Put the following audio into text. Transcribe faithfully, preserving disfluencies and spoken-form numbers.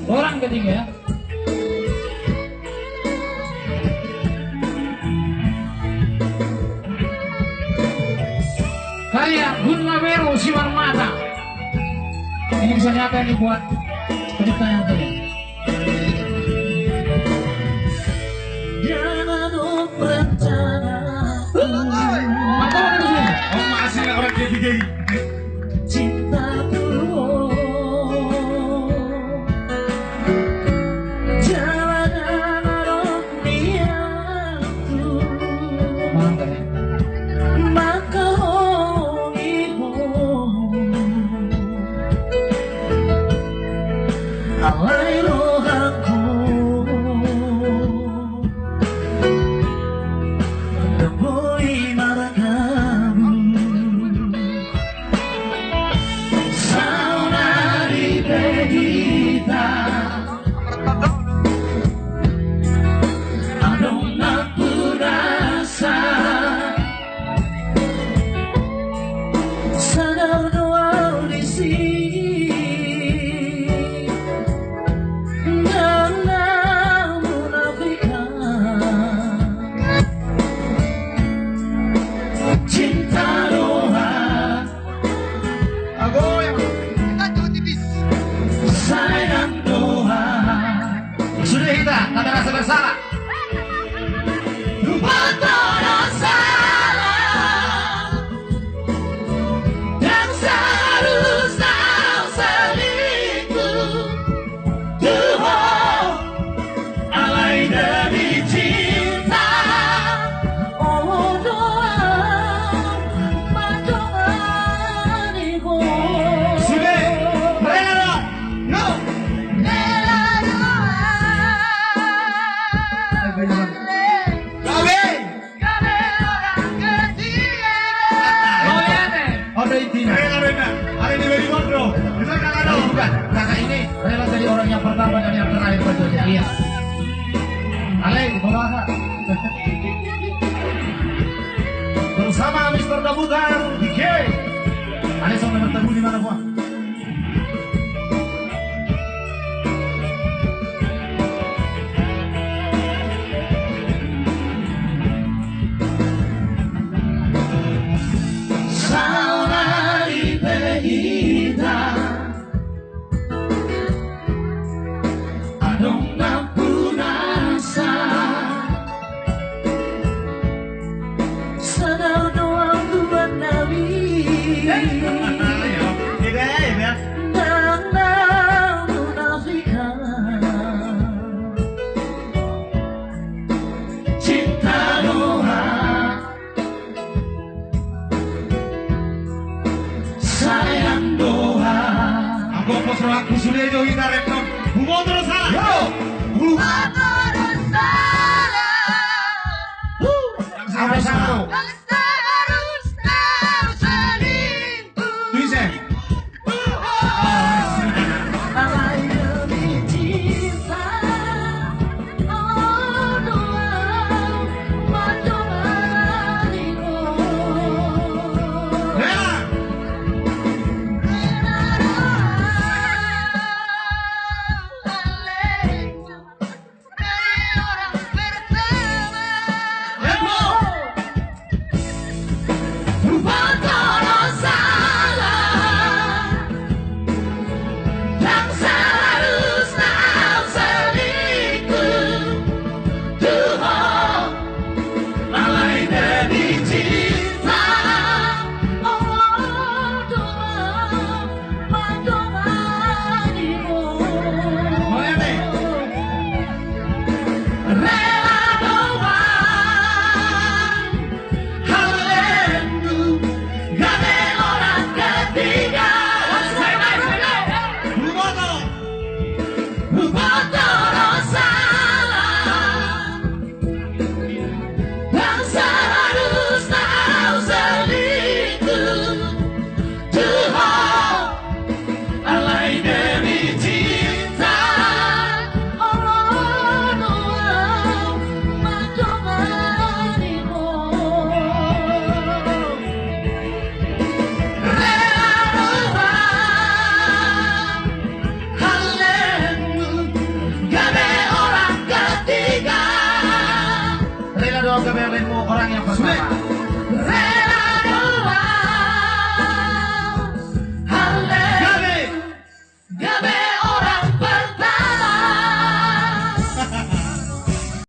Orang ketiga. Karya Gun Labero Simarmata. Ini bisa nyata ini buat penciptanya tadi. Jangan rencana. Mantap, mantap. Oh, masih orang jadi. Cintaku, jalanan adong niatku. Mangkaholongi ho, alai rohangku. Ndang boi margabung saonari pe hita. Adong nampuna sa sadar do au disi. Ndang na munafikan. Cinta do ha. Ago, ya. Sayang do ha. Sudah kita, kata rasa bersalah. Huboto do sala. Ndang seharusna au selingkuh tu ho, alai demi cinta. Olo do au mandongani ho. Sude, rela do? No. Rela do au. Gabe. Oke, oke. Ada intinya. Rela, rela. Ada di Bali Gondro. Betul, Kakak, dong? Bukan. Kakak ini rela jadi orang yang pertama dan yang terakhir berjodoh. Iya. Ale, bawa. Bersama Mister Dabutar, D K. Ale, sama bertemu di mana, Bang? Saonari pe hita adong nampuna sa. Sadar do au Tuhan nami. Ndang na munafikan. Cinta do ha. Sayang do ha. Anggo pos rohangku sude do hita rap on. Huboto do sala. Yo. Huboto do sala. Hu. Ndang seharusna. Ndang seharusna au selingkuh. Bisa.